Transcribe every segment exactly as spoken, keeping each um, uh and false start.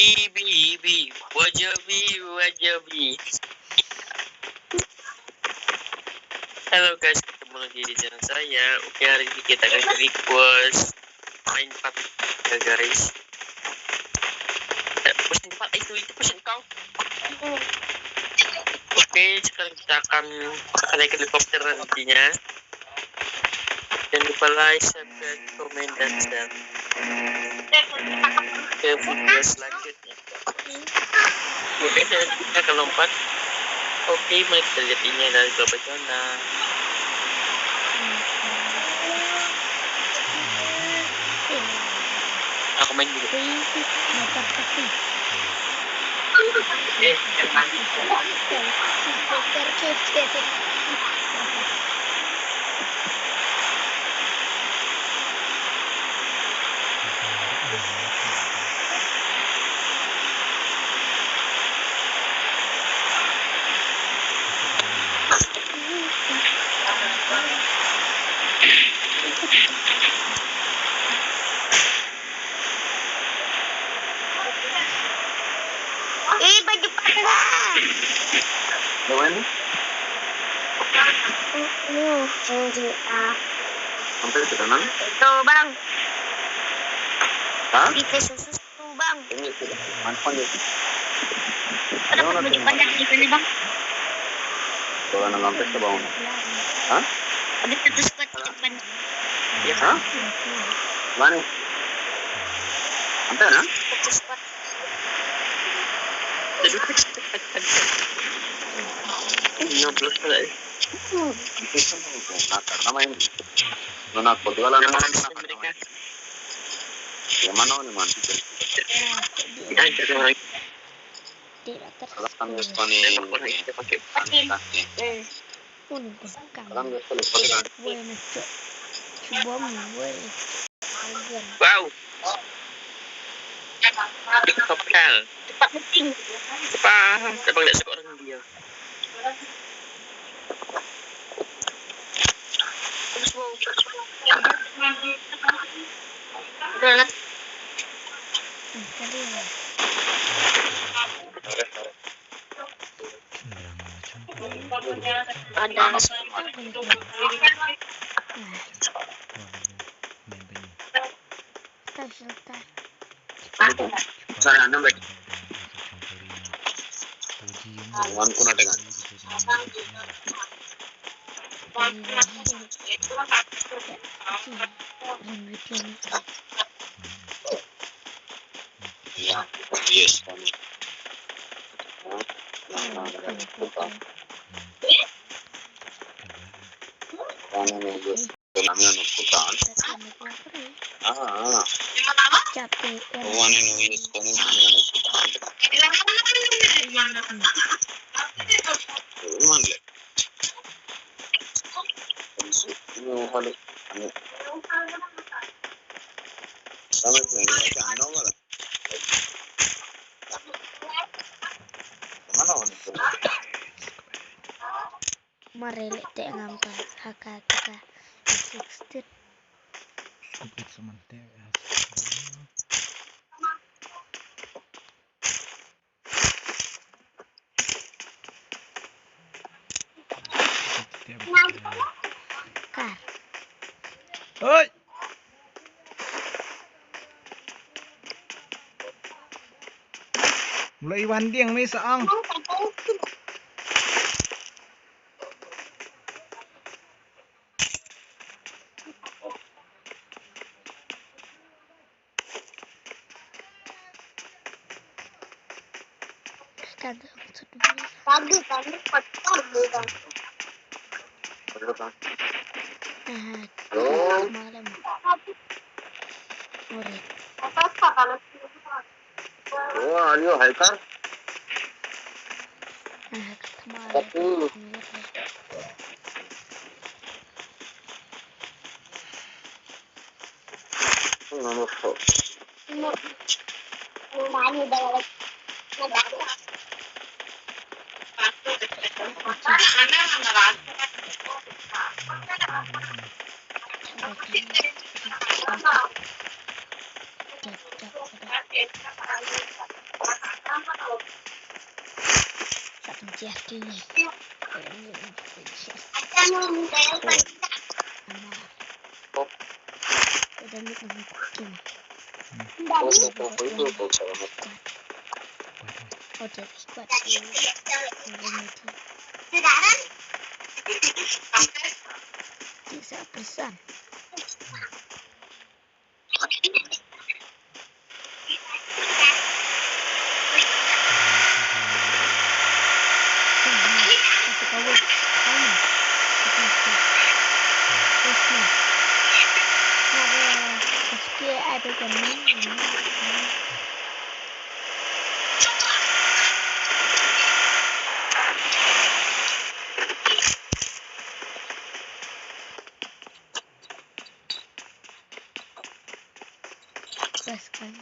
Bibi, wajabi, wajabi. Hello guys, ketemu lagi di channel saya. Oke, hari ini kita akan request main PUBG ya guys. Eh, pusing Pak, itu, itu pusing kau. Oke, sekarang kita akan pakai helikopter nantinya. Jangan lupa like, subscribe, komen, dan share. Ke video selanjutnya. Oke, saya kita akan lompat. Oke, mari kita lihat ini ada berapa zona. Aku main dulu. Eh, jangan. Eh, baju panda. Lawan ni? Ni, ni, ah. Sampai ke sana? Tu, bang. Ha? Kita susu tu, bang. Ini tu. Mana pun dia? Ada orang baju panda di sini, bang. Orang dalam pesta, bang. Ha? Ada satu squad di depan. Ha? Mana? Sampai na? Satu squad. Lima belas kali. Nah, karena main. Nuna ko dua lah, nuna ko. Yang mana ni, man? Tidak terus. Kalau kami pakai, pakai. Pakai. Pakai. Pun bukan. Orang biasa lupa dengan. Gue yang ngecek. Coba gue. Wow. Hotel. Cepat meeting. Cepat. Abang nak sebut orang dia. Terus, wow. Udah lah. Ada. Special time. Sana, enam lagi. Wan kuna dengan. Iya, yes. Namanya Nukutan. Ah, ah. One in Nukutan. One leh. Mare leh te ngam ka haka ka sixteen. Sukut semen te. Kar. Hoi. Mulai wanding ni saang. Kagak, maksud gue. Kagak, kagak, kagak, kagak. Nah, halo. Malam. Sore. Apa, apa, kalau Oh, are you hiker? Nah, kata malam. Tapi Jeff King. Tisa persen. Bas kan.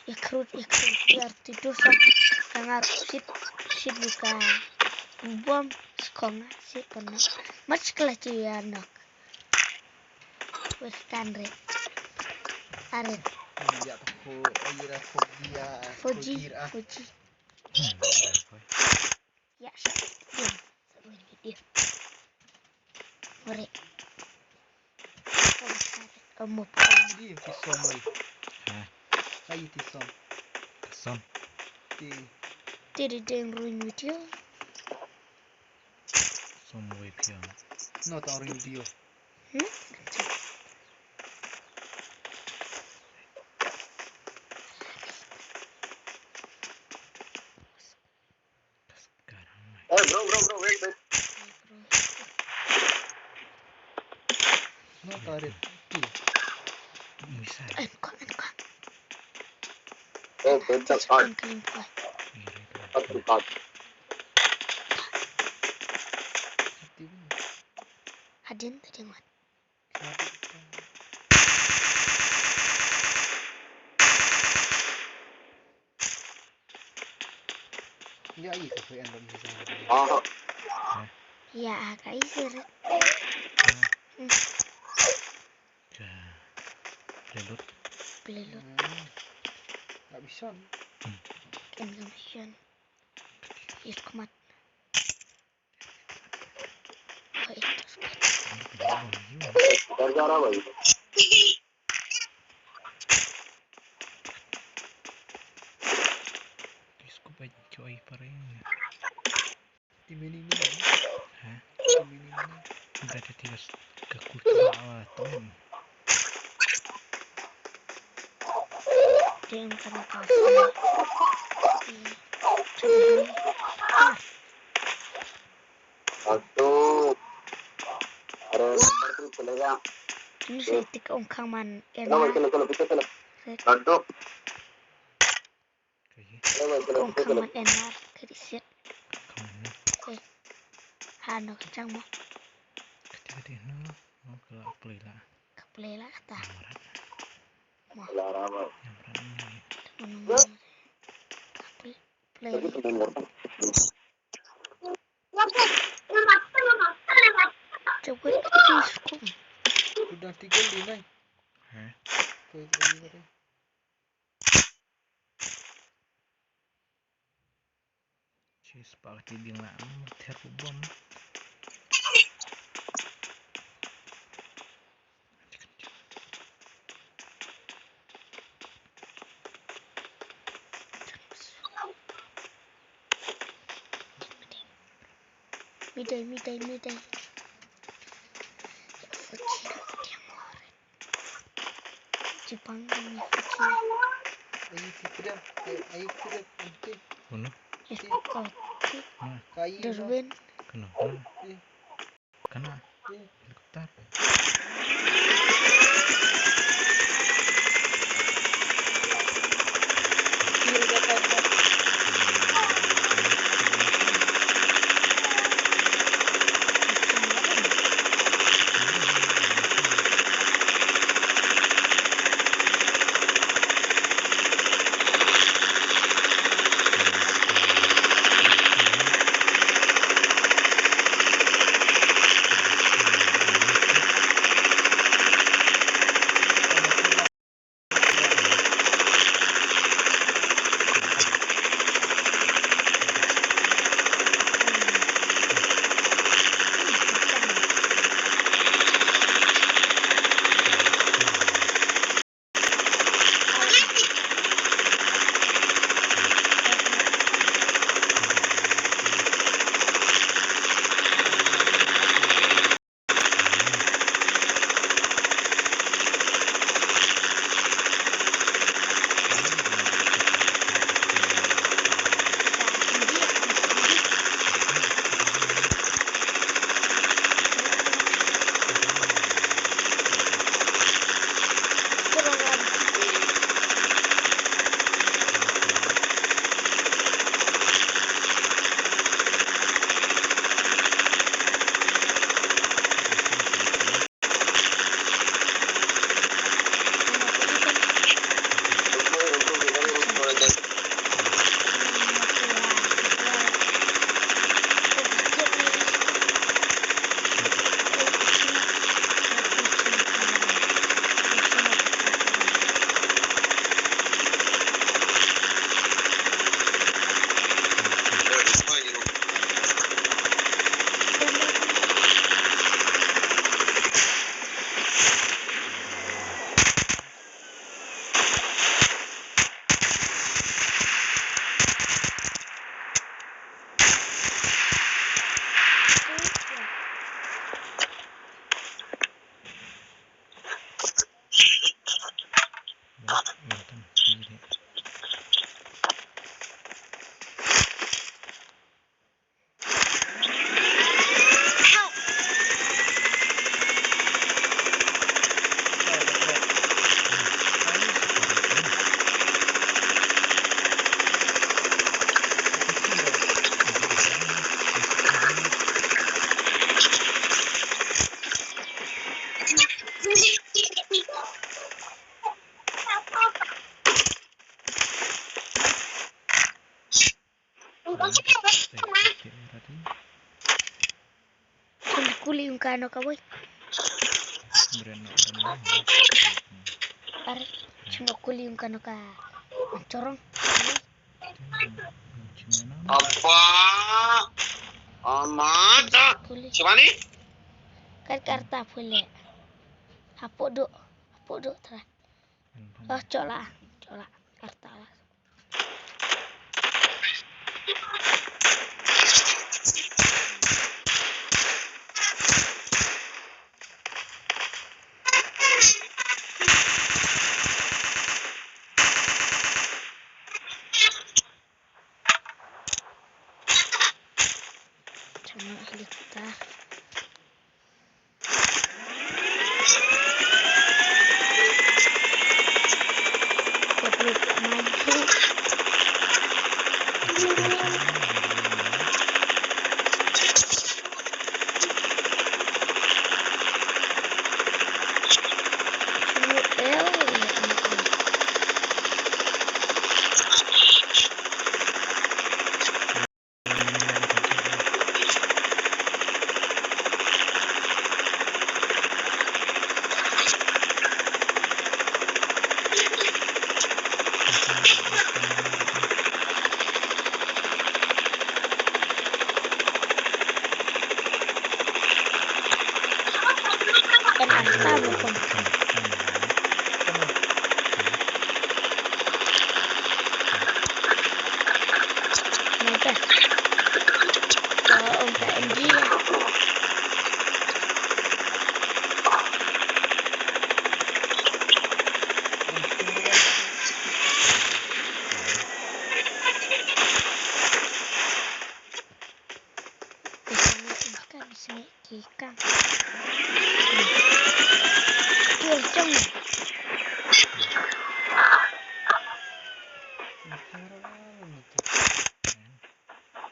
Ïa khrut, ïa khrut, ïa arti tu sa. Ka ngar shit, shit buka. Bom skong, shit kena. Mat skala ci ïa nok. Wes kan re. Are. Ïa ko, ïa ko dia. Foji, foji. Ya, sa. Ya. Sa win video. Ore. Amo. Ih, ti som oi. Ha. Ai ti som. Som. Ti. Ti di deng ruin video. Som oi pia. No ta ruin video. Hmm? Hey, bro, bro, bro, wait, wait. No, got it. Missile. Hey, wait, that's hard. That's hard. Hadin tadi mat. Ya, iya, ka kuen dong di sini. Ah. Ya, ka isi re. Hmm. Ka reload. Reload. Hmm. Nggak bisa. Hmm. Kan nggak bisa. Iya, kumat. Isku baca oi pareng. Di mini mini. Hah? Di mini mini. Enggak ada tiga ke kutu awal tom. Dia yang kena kasih. Satu. Ada nomor tu चलेगा. Ini saya tik ongkang man. चलो, चलो, चलो, पीछे चलो। Satu. चलो, चलो, पीछे चलो। Ongkang man N R, kadi sit. Eh. Hano kachang mo. Kadi kadi no. Oh, ka play la. Ka play la ta. Mo. Play. Coba kita skop. Udah tiga di nai. Hah? Tuh, itu tadi. Cheese party ding la, hmm, ter bom. Midday, midday, midday. Jepang ni. Ayo kita dah, ayo kita dah. Mana? Eh, oh. Mana? Kayu. Derwin. Kena. Kena. Kena. Iya. Helikopter. Kuli yung kano ka, boy. Are, sino kuli yung kano ka. Chorong. Apa? Amata. Kuli. Shivani? Kar karta pule. Hapo do. Hapo do tra. Oh, chola. Chola. Karta la. Chama lita.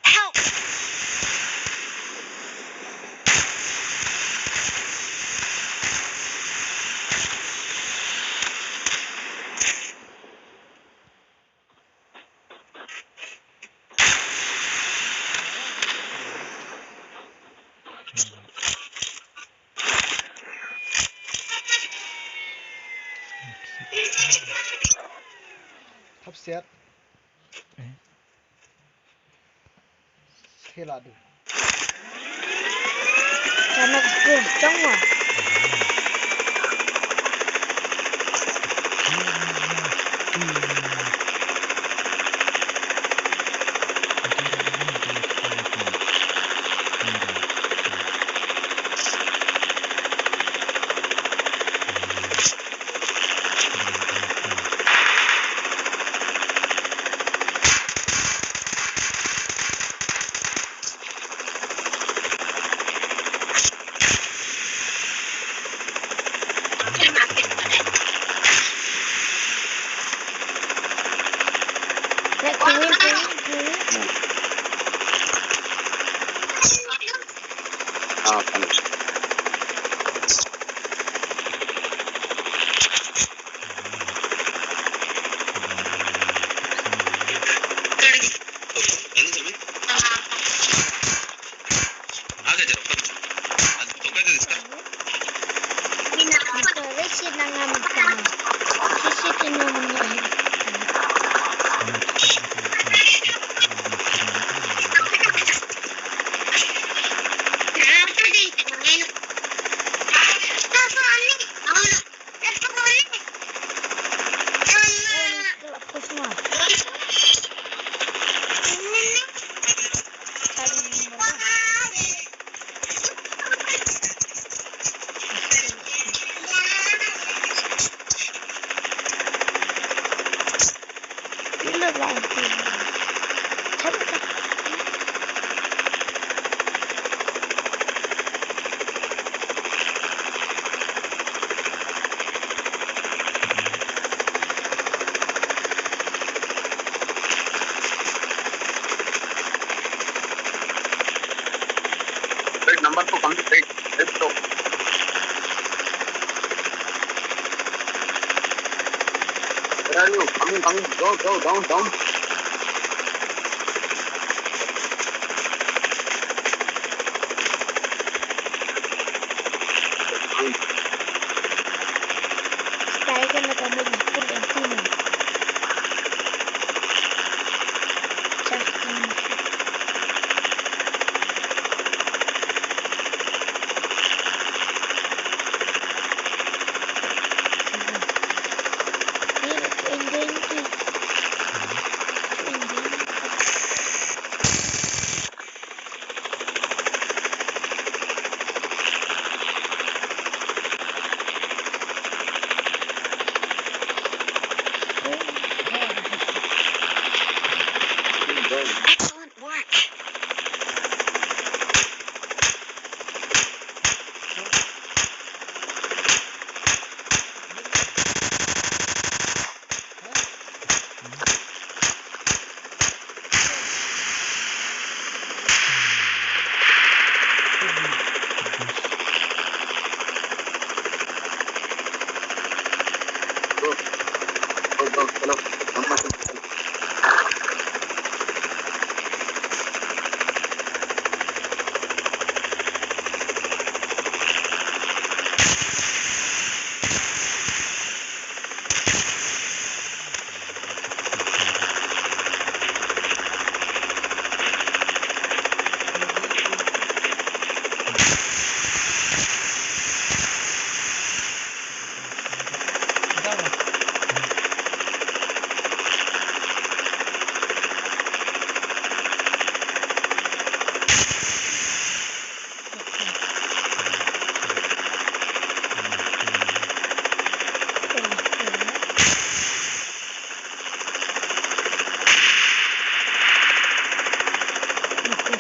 Help! Hap siat. Eh. Khela du. Kana ke chong wa. Ah, thanks. Wait, number two, complete. Wait, wait, so. Where are you? Coming, coming. Go, go, down, down. Bro, bro,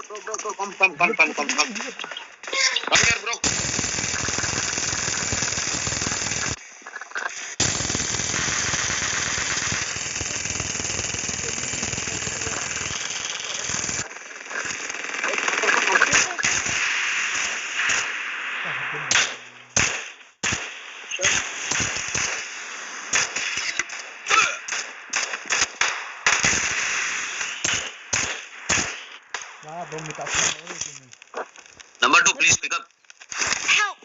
bro, bro, bro, come, come, come, come, come, come. Come here, bro. Number two, please pick up. Help!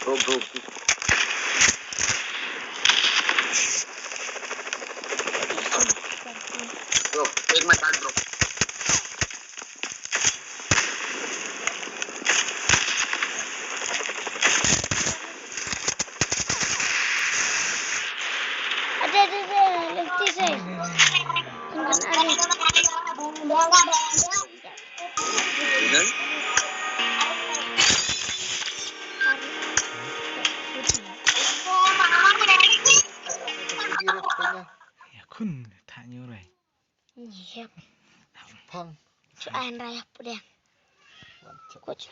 Bro, bro, bro. Bro, take my card, bro. Ada, ada, ada. Left side. Tengok ada. Ïa khun, thah nyu rai. Yep. Phang. Chu an rai pudeng. Ko chu.